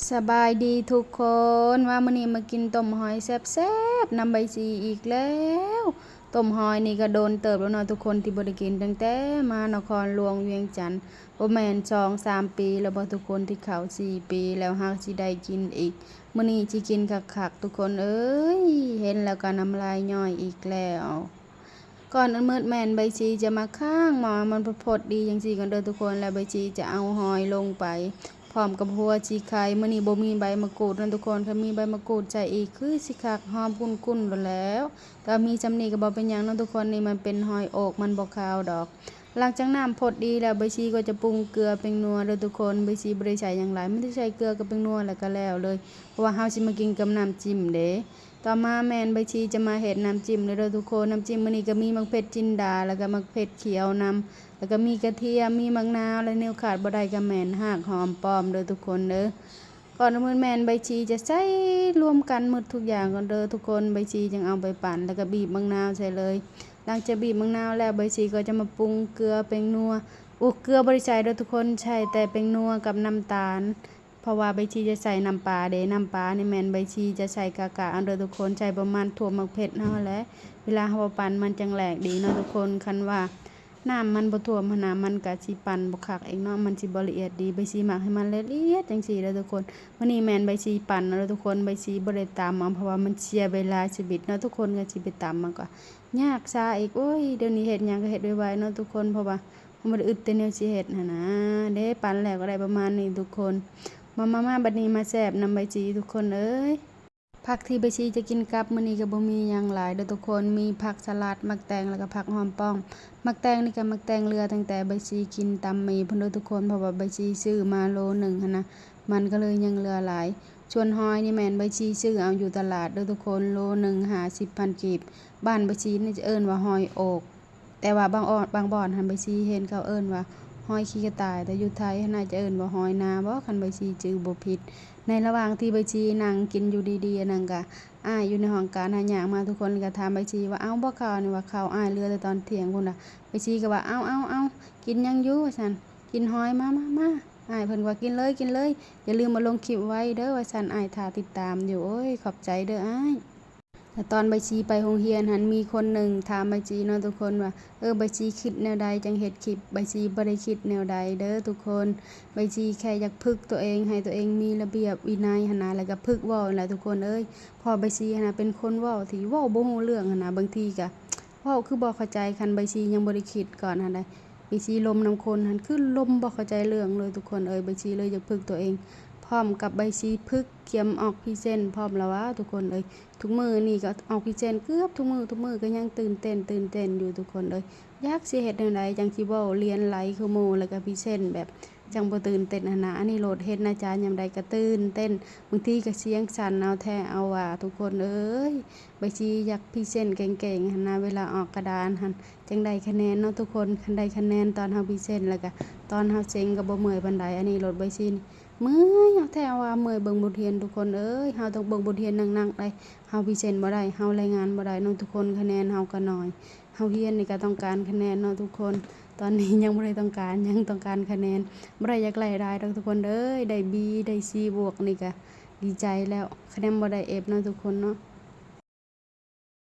ສະບາຍດີທຸກຄົນ, ວ່າມື້ນີ້ມາກິນຕົ້ມຫອຍແຊບໆນຳໃບຊີອີກແລ້ວ. ຕົ້ມຫອຍນີ້ກໍດົນເຕີບແລ້ວເນາະທຸກຄົນ ທີ່ບໍ່ໄດ້ກິນ, ຕັ້ງແຕ່ມານະຄອນຫຼວງວຽງຈັນ ບໍ່ແມ່ນສອງສາມປີແລ້ວບໍ່ທຸກຄົນ, ທີ່ເຂົ້າສີ່ປີແລ້ວ ຫາກຊິໄດ້ກິນອີກ. ມື້ນີ້ຊິກິນຄັກໆທຸກຄົນເອີຍ, ເຫັນແລ້ວກໍນ້ຳລາຍຍ້ອຍອີກແລ້ວ. ກ່ອນອື່ນໝົດແມ່ນໃບຊີຈະມາຄ້າງໝໍ້ມັນຟົດໆດີຈັ່ງຊີ້ກ່ອນເດີທຸກຄົນ, ແລ້ວໃບຊີຈະເອົາຫອຍລົງໄປ ພ້ອມກັບຫົວຊີໄຄ. ມື້ນີ້ບໍ່ມີໃບມະກູດເນາະທຸກຄົນ, ຄັນມີໃບມະກູດໃສ່ອີກຄືຊິຄັກ ຫອມກຸ້ນໆໂລດແລ້ວ. ແຕ່ວ່າມີຊ່ຳນີ້ກໍບໍ່ເປັນຫຍັງເນາະທຸກຄົນ, ນີ້ມັນເປັນຫອຍໂອກ ມັນບໍ່ຄາວດອກ. ຫຼັງຈາກນ້ຳຟົດດີແລ້ວ ໃບຊີກໍຈະປຸງເກືອແປ້ງນົວເດີທຸກຄົນ. ໃບຊີບໍ່ໄດ້ໃສ່ຫຍັງຫຼາຍ, ມີແຕ່ໃສ່ເກືອກັບແປ້ງນົວແລ້ວກໍແລ້ວເລີຍ, ເພາະວ່າເຮົາຊິມາກິນກັບນ້ຳຈິ້ມເດ້. ຕໍ່ມາແມ່ນໃບຊີຈະມາເຮັດນ້ຳຈິ້ມເດີທຸກຄົນ. ນ້ຳຈິ້ມມື້ນີ້ກໍມີໝາກເຜັດຈິນດາ ແລ້ວກໍໝາກເຜັດຂຽວນຳ, ແລ້ວກໍມີກະທຽມ ມີໝາກນາວ ແລະ ແນວຂາດບໍ່ໄດ້ກໍແມ່ນຮາກຫອມປ້ອມເດີທຸກຄົນເດີ. ກ່ອນອື່ນໝົດແມ່ນໃບຊີຈະໃສ່ລວມກັນໝົດທຸກຢ່າງກ່ອນເດີທຸກຄົນ, ໃບຊີຈຶ່ງເອົາໄປປັ່ນ ແລ້ວກໍບີບໝາກນາວໃສ່ເລີຍ. ຫຼັງຈາກບີບໝາກນາວແລ້ວ ໃບຊີກໍຈະມາປຸງເກືອແປ້ງນົວ. ໂອ້ ເກືອບໍ່ໄດ້ໃສ່ເດີທຸກຄົນ, ໃສ່ແຕ່ແປ້ງນົວກັບນ້ຳຕານ. ເພາະວ່າໃບຊີຈະໃສ່ນ້ຳປາເດ້, ນ້ຳປານີ້ແມ່ນໃບຊີຈະໃສ່ກະກະເອົາເດີທຸກຄົນ, ໃສ່ປະມານຖ້ວມໝາກເຜັດເຮົາຫັ້ນແຫຼະ. ເວລາເຮົາເອົາປັ່ນມັນຈັ່ງແຫຼກດີເນາະທຸກຄົນ. ຄັນວ່ານ້ຳມັນບໍ່ຖ້ວມຫັ້ນນະ ມັນກະຊິປັ່ນບໍ່ຄັກເອງເນາະ, ມັນຊິບໍ່ລະອຽດດີ. ໃບຊີມັກໃຫ້ມັນລະອຽດຈັ່ງຊີ້ເດີທຸກຄົນ. ມື້ນີ້ແມ່ນໃບຊີປັ່ນເນາະທຸກຄົນ, ໃບຊີບໍ່ໄດ້ຕຳເອົາ ເພາະວ່າມັນເສຍເວລາຊີວິດເນາະທຸກຄົນ, ກໍຊິໄປຕຳມັນກໍຍາກຊ້າອີກ. ໂອ້ຍ ດຽວນີ້ເຮັດຫຍັງກໍເຮັດໄວໆເນາະທຸກຄົນ, ເພາະວ່າ ມັນບໍ່ໄດ້ອຶດແຕ່ແນວຊິເຮັດຫັ້ນນະ. ເດ້ ປັ່ນແລ້ວກໍໄດ້ປະມານນີ້ທຸກຄົນ. ມາ ມາ ມາ ບັດນີ້ມາແຊບນຳໃບຊີທຸກຄົນເອີຍ. ຜັກທີ່ໃບຊີຈະກິນກັບມື້ນີ້ກໍບໍ່ມີຫຍັງຫຼາຍເດີທຸກຄົນ, ມີຜັກສະຫຼັດ, ໝາກແຕງ ແລ້ວກໍຜັກຫອມປ້ອມ. ໝາກແຕງນີ້ກໍໝາກແຕງເຫຼືອຕັ້ງແຕ່ໃບຊີກິນຕຳໝີ່ພຸ້ນເດີທຸກຄົນ, ເພາະວ່າໃບຊີຊື້ມາໂລໜຶ່ງຫັ້ນນະ, ມັນກໍເລີຍຍັງເຫຼືອຫຼາຍ. ສ່ວນຫອຍນີ້ແມ່ນໃບຊີຊື້ເອົາຢູ່ຕະຫຼາດເດີທຸກຄົນ, ໂລໜຶ່ງຫ້າສິບພັນກີບ. ບ້ານໃບຊີນີ້ຈະເອີ້ນວ່າຫອຍໂອກ. ແຕ່ວ່າບາງອອດ ບາງບ່ອນຫັ້ນ ໃບຊີເຫັນເຂົາເອີ້ນວ່າຫອຍຂີ້ກະຕ່າຍ, ແຕ່ຢູ່ໄທຫັ້ນໜ້າຈະເອີ້ນວ່າຫອຍນາບໍ ຄັນໃບຊີຈື່ບໍ່ຜິດ. ໃນລະຫວ່າງທີ່ໃບຊີນັ່ງກິນຢູ່ດີໆ ອັນນັ້ນກະ ອ້າຍຢູ່ໃນຫ້ອງການຫັ້ນຍ່າງມາທຸກຄົນ ແລ້ວກະຖາມໃບຊີວ່າ ເອົາບໍ່ເຂົ້ານີ້ວ່າ ເຂົ້າອ້າຍເຫຼືອແຕ່ຕອນທ່ຽງພຸ້ນລະ. ໃບຊີກະວ່າ ເອົາໆໆ ກິນຫຍັງຢູ່ວ່າຊັ້ນ, ກິນຫອຍ ມາໆໆ. ອ້າຍເພິ່ນກະວ່າ ກິນເລີຍ ກິນເລີຍ ຢ່າລືມມາລົງຄລິບໄວ້ເດີວ່າຊັ້ນ, ອ້າຍຖ້າຕິດຕາມຢູ່. ໂອ້ຍ ຂອບໃຈເດີອ້າຍ. ແລະຕອນໃບຊີໄປໂຮງຮຽນຫັ້ນ ມີຄົນໜຶ່ງຖາມໃບຊີເນາະທຸກຄົນວ່າ ເອີ ໃບຊີຄິດແນວໃດຈັ່ງເຮັດຄລິບ? ໃບຊີບໍ່ໄດ້ຄິດແນວໃດເດີທຸກຄົນ, ໃບຊີແຄ່ຢາກຝຶກຕົວເອງໃຫ້ຕົວເອງມີລະບຽບວິໄນຫັ້ນນະ ແລ້ວກະຝຶກເວົ້າຫັ້ນແຫຼະທຸກຄົນເອີຍ. ເພາະໃບຊີຫັ້ນນະເປັນຄົນເວົ້າທີ່ເວົ້າບໍ່ຮູ້ເລື່ອງຫັ້ນນະ, ບາງທີກະເວົ້າຄືບໍ່ເຂົ້າໃຈ ຄັນໃບຊີຍັງບໍ່ໄດ້ຄິດກ່ອນຫັ້ນໃດ໋. ໃບຊີລົມນຳຄົນຫັ້ນຄືລົມບໍ່ເຂົ້າໃຈເລື່ອງເລີຍທຸກຄົນເອີຍ. ໃບຊີເລີຍຢາກຝຶກຕົວເອງ ພ້ອມກັບໃບຊີຝຶກກຽມອອກພຣີເຊັນພ້ອມລະຫວາທຸກຄົນເອີຍ. ທຸກມື້ນີ້ກໍອອກພຣີເຊັນເກືອບທຸກມື້, ທຸກມື້ກໍຍັງຕື່ນເຕັ້ນ ຕື່ນເຕັ້ນຢູ່ທຸກຄົນເອີຍ. ຢາກຊິເຮັດແນວໃດຈັ່ງຊິເວົ້າລຽນໄຫຼຄືໝູ່ ແລ້ວກໍພຣີເຊັນແບບຈັ່ງບໍ່ຕື່ນເຕັ້ນຫັ້ນນະ. ອັນນີ້ໂລດເຮັດນະຈາ ຍາມໃດກໍຕື່ນເຕັ້ນ, ບາງທີກໍສຽງສັ່ນເອົາແທ້ເອົາວ່າທຸກຄົນເອີຍ. ໃບຊີຢາກພຣີເຊັນເກັ່ງໆຫັ້ນນະ, ເວລາອອກກະດານຫັ້ນ ຈັ່ງໄດ້ຄະແນນເນາະທຸກຄົນ. ຄັນໄດ້ຄະແນນຕອນເຮົາພຣີເຊັນ ແລ້ວກະຕອນເຮົາເສັງກໍບໍ່ເມື່ອຍປານໃດ. ອັນນີ້ໂລດໃບຊີນີ້ເມື່ອຍເອົາແທ້ເອົາວ່າ, ເມື່ອຍເບິ່ງບົດຮຽນທຸກຄົນເອີຍ. ເຮົາຕ້ອງເບິ່ງບົດຮຽນໜັກໆໄດ໋, ເຮົາພຣີເຊັນບໍ່ໄດ້ ເຮົາລາຍງານບໍ່ໄດ້ເນາະທຸກຄົນ, ຄະແນນເຮົາກໍໜ້ອຍ. ເຮົາຮຽນນີ້ກໍຕ້ອງການຄະແນນເນາະທຸກຄົນ. ຕອນນີ້ຍັງບໍ່ໄດ້ຕ້ອງການຫຍັງ, ຕ້ອງການຄະແນນ. ບໍ່ໄດ້ຢາກໄດ້ຫຼາຍດອກທຸກຄົນເອີຍ, ໄດ້ບີ ໄດ້ຊີບວກນີ້ກະດີໃຈແລ້ວ, ຄະແນນບໍ່ໄດ້ເອັຟເນາະທຸກຄົນເນາະ.